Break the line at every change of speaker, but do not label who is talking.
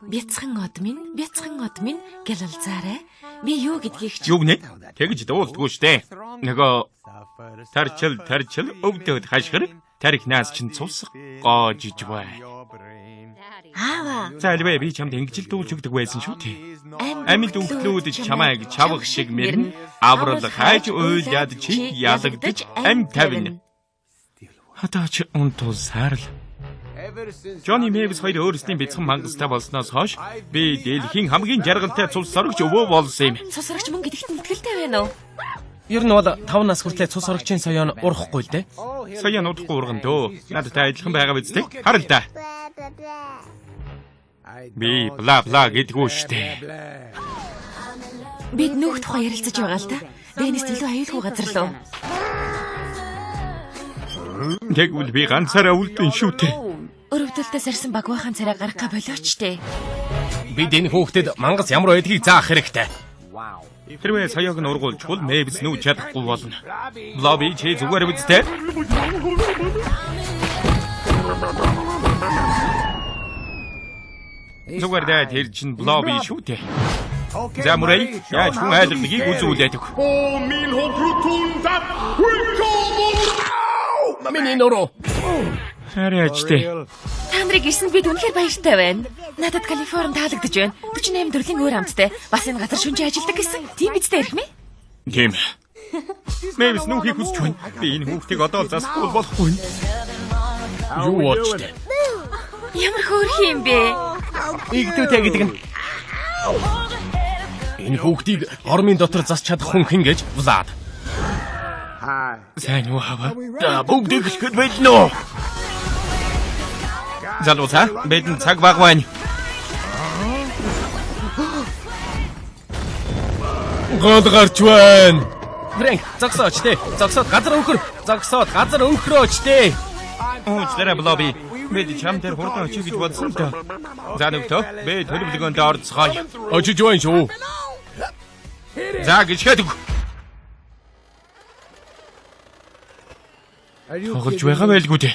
Бяцхан од минь, бяцхан од минь гялалзаарай. Би юу гэдгийг ч
Юу гэнэ? Тэгж дуулдаггүй штэ. Нөгөө тарчил тарчил өвдөд хашгир тарихнаас чинь цус гоожиж бай.
Аава.
За альвэ би чамд ингэж л дуулж өгдөг байсан шүү дээ.
Амьд
Амьд өвдлүүд чамайг чавх шиг мэрнэ. Аврал хайж уйлаад чи ялагдаж ам тавина. Одоо чи унтуусаар л. Johnny Mavis хоёр өөрсдийн бяцхан мангастай болсноос хойш би дэлхийн хамгийн жаргалтай цус сорогч өвөө болсон юм.
Цус сорогч мөн гэдэгт нь итгэлтэй байна уу?
Ер нь бол 5 нас хүртлээр цус сорогчийн соёо нь урахгүй л дээ.
Соёо нь удахгүй урган дөө. Надтай адилхан байгаа биз дээ. Хар л да. Би бла бла гэдгүү штэ.
Бид нүүх тухай ярилцаж байгаа л да. Дэнис илүү аюулгүй газар луу.
Тэгвэл би ганцаараа үлдэн шүү дээ.
Өрөвдөлтөөс сарсан багваахан царай гаргахаа болооч тээ.
Бид энэ хүүхдэд мангас ямар байдгийг заах хэрэгтэй.
Хэрвээ соёог нь ургуулчвал Мэвс нүүж чадахгүй болно. Блоби чи зүгээр биз дээ. Зүгээр дээ тэр чинь Блоби шүү дээ. За Мурэй, яаж хүн айлгадгийг үзүүлээд өг.
Миний нөрөө.
Арай ажтэй.
Та нарыг ирсэнд бид үнэхээр баяртай байна. Надад Калифорни таалагдж байна. 48 төрлийн өөр амттай. Бас энэ газар шүнжин ажилдаг гэсэн. Тийм биз дээ эрхмээ?
Тийм. Мэвс нүүхийг хүсэж байна. Би энэ хүүхдийг одоо л засахгүй болохгүй.
Юу болж тээ?
Ямар хөөрхөн юм бэ?
Игдүүтэй гэдэг нь. Энэ хүүхдийг ормын дотор засч чадах хүн хэн гэж Влад.
Сайн уу хаваа?
За бүгд эхлэхэд байлнэ үү?
Залуусаа, бидэнд цаг баг байна.
Гол гарч байна. Фрэнк, зогсооч тээ. Зогсоод газар өнхөр. Зогсоод газар өнхрөөч тээ.
Уучлаарай Блоби. Бид чам дээр хурдан очих гэж бодсон л доо. За нөгтөө, би төлөвлөгөөнд орцгоё.
Очиж байна шүү.
За гიშгээд өг. Тоглож байгаа байлгүй дээ.